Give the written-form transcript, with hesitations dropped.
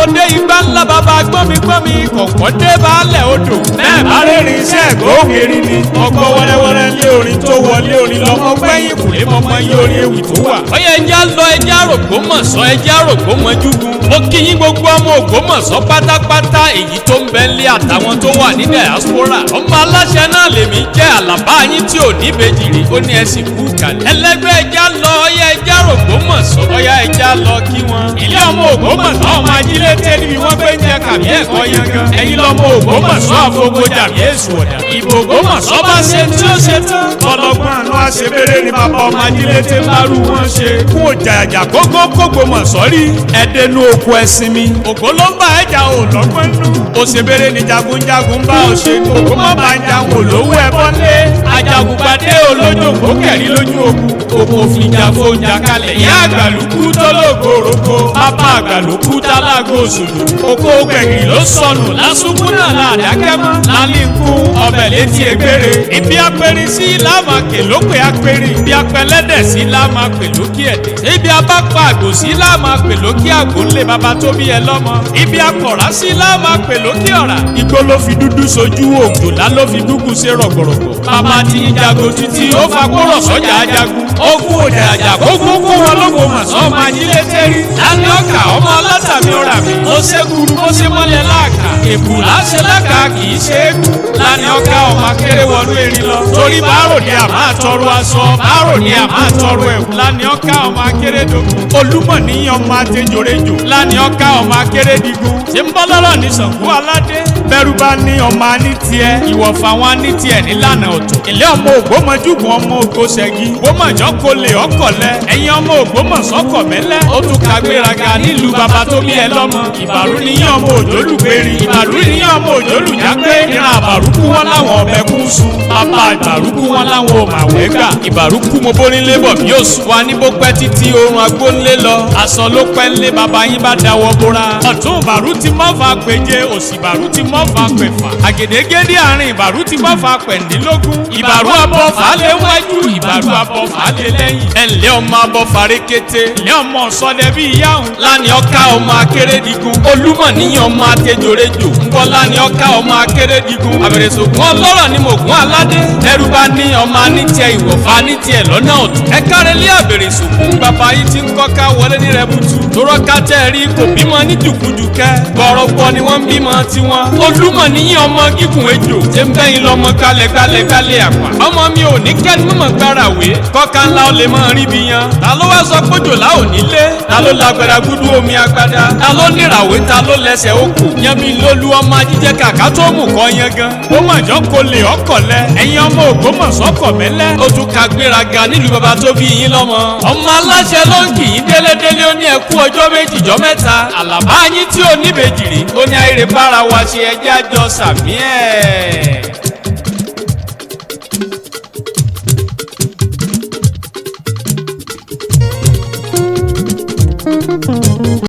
mo dé igbá ńlá bàbá gbọ́nmi-gbọ́nmi kọ̀kọ́ dé baálẹ̀ odò. Bẹ́ẹ̀ bá rẹ́rìn iṣẹ́ ẹ̀gbọ́n erin ni. Ọgbọ́n wẹ́rẹ́wẹ́rẹ́ lé orin tó wọlé orin lọ́mọ gbẹ́yìn kùlé mọ́mọ́ yí orin ewì tó wà. Ọyẹ ẹja lọ ẹja rògbòmọ̀sán ẹja rògbòmọ̀júgun. Mo kí yín gbogbo ọmọ Ògbómọ̀ṣọ́ pátápátá èyí tó ń bẹ nílé àtàwọn tó wà ní diaspora. Ọmọ aláṣẹ náà lèmi jẹ́ àlàbá yín tí ò ní ìbejì rí ó ní ẹ̀sìn kú kalẹ̀. Ẹlẹ́gbẹ́ ẹja lọ ọyẹ ẹja rògbòmọ̀ṣọ́ ọyá ẹja lọ kí wọn. Ilé ọmọ Ògbómọ̀ṣọ́ ọmọ ajílété níbi wọ́n gbé ń jẹ kàbí ẹ̀kọ́ yangan. Ẹ̀yin lọmọ Ògbómọ̀ṣọ́ àfogojà bí èṣù ọ̀dà. Ìbò Ògbómọ̀ṣọ́ bá ṣe tí ó ṣe tán. Ọlọ́gbọ́n àánú àṣebéré ni bàbá ọmọ ajílété ń bá rú wọn ṣe. Kún òjàjà kókó kógbómọ̀ṣọ́ rí. Ẹ̀dẹ̀nu oko ẹ̀sìn mi. Ògbó ló ń bá ẹja ò lọ́gbọ́n nú. Òṣèbéré ni jagunjagun bá ọ ṣe. Ògbó má bá ń jagun olówó ẹbọ lé. Ajagunpadé olójòkó kẹ̀rí lójú ogun. Òkò fìjà fòjà kalẹ̀. Ìyá àgbàlùkù tọ́lọ́gò roko. Bàbá àgbàlùkù tálágò òṣòdò. Oko gbẹ̀gì ló sọnù lásùkú náà làdákẹ́ mọ́. Lálínkù ọbẹ̀ létí egbére. Ibi apẹ̀rin sí láàmà kè lópè apẹ̀rin. Ibi apẹlẹ́dẹ̀ sí láàmà pè lókè ẹ̀dẹ̀. Ibi abápa àgbò sí láàmà pè lókè àgbò ńlẹ̀ bàbá tó bí ẹ lọ́mọ. Ibi akọ̀rá sí láàmà pè lókè ọ̀rà. Igbó ló fi dúdú sojú òjòlá ló fi gúgú ṣe rọ̀gbọ̀rọ̀gbọ̀. Bàbá ti ń jago títí ó fa kóró sọ́jà ajagun. Ogun òjà àjà kókó kó wọn lóko màsán máa jí létí rí. Lánàá ọkà ọmọ alátàmì ọ̀rà mi. Ó ṣe guru bó ṣe mọ́lẹ̀ láàkà. Èbù láṣẹ láàkà kì í ṣe é kú. Lánàá ọkà ọmọ akéré wọnú erin lọ. Torí bárò ni a máa tọrọ aṣọ, bárò ni a máa tọrọ ẹ̀wù. Lánàá ọkà ọmọ akéré dogun. Olúmọ̀ níyàn ọmọ atẹjọrẹjọ. Lánàá ọkà ọmọ akéré digun. Ṣé ń bọ́ lọ́rọ̀ ní Ṣàngó Aládé? Bẹ́rù bá ní ọmọ aní tiẹ̀, ìwọ̀fà wọn ní tiẹ̀ nílànà ọ̀tọ̀. Ilé ọmọ Ògbómọjúgùn ọmọ Ògbóṣẹ́gi. Ògbómọ̀jọ́ kò lè ọkọ̀lẹ̀. Ẹ̀yin ọmọ Ògbómọ̀ṣọ́ kọ̀mẹ́lẹ́. Ó tún ka gbéraga nílùú bàbá tó bí ẹ lọ́mọ. Ìbàrú níyàn ọmọ Òjòlùgbèrin. Ìbàrú níyàn ọmọ Òjòlùjágbé. Ìran àbàrúkú wọn láwọn ọbẹ̀ kú sun. Bàbá ìbàrúkú wọn láwọn òmàwẹ́ gbà. Ìbàrúkú mo bónílé bọ̀ bí òsùn. Wa ní bó pẹ́ títí oorun agbónlé lọ. Aṣọ ló pẹ́ ńlé bàbá yín bá dáwọ́ bóra. Ọ̀tún ìbàrú ti mọ́fà péje, òsì ìbàrú ti mọ́fà pẹ̀fà. Àgèdègédé àárín ìbàrú ti mọ́fà pẹ̀ndínlógún. Ìbàrú abọ́fà lé wájú, ìbàrú abọ́fà lé lẹ́yìn. Ẹ̀ǹlẹ́ ọmọ abọ́fà rékété. Ẹ̀ǹlẹ́ ọmọ sọdẹ bí ìyáhùn. Lánìí ọ̀ká ọmọ akérèdígun. Olúmọ̀ níyàn ọmọ atẹjọrẹjọ. Ńbọ lánìí ọ̀ká ọmọ akérèdígun. Àbẹ̀rẹ̀sògùn ọlọ́rọ̀ ni mògùn aládé. Ẹrú bá ní ọmọ anítìẹ ìwọ̀fà anítìẹ lọ́nà ọ̀tún. Ẹ kárẹ́lé àbẹ̀rẹ̀sògùn bàbá yìí ti ń kọ́ká wọlé ní rẹ̀bùtù. Torọ́ká tẹ́ rí kò bímọ ní jùkújùkẹ́. Gbọ̀rọ̀gbọ̀ ni wọ́n ń bímọ tiwọn. Olúmọ̀ níyàn ọmọ gígùn ejò. Ṣé ń bẹ́yìn lọ́mọ kalẹ̀ gbalẹ̀ gbalẹ̀ àpà. Ọmọ mi ò ní kẹ́ni mọ̀mọ́ gbára wé. Kọ́ka ńlá ó lè mọ rí bí yan. Ta ló wá sọ pójò lá ò nílé? Ta ló lágbára gúdú omi agbada? Ta ló níràwé? Ta ló lẹ́sẹ̀ okò? Yan mi lólu ọmọ ajíjẹ kàkà tó mú kọ́ yan gan. Ògbómọ̀jọ́ kò lè ọkọ̀lẹ̀. Ẹ̀yin ọmọ Ògbómọ̀ṣọ́ kọ̀mẹ́lẹ́. Ó tún ka gbéraga nílùú bàbá tó bí yín lọ́mọ. Ọmọ aláṣẹ ló ń kì í délédélé ó ní ẹkú ọjọ́ méjì jọ́ mẹ́ta. Àlàbá yín tí ò níbejì rí. Ó ní àìrè bára wa ṣe ẹjẹ́ àjọ sàmí ẹ̀.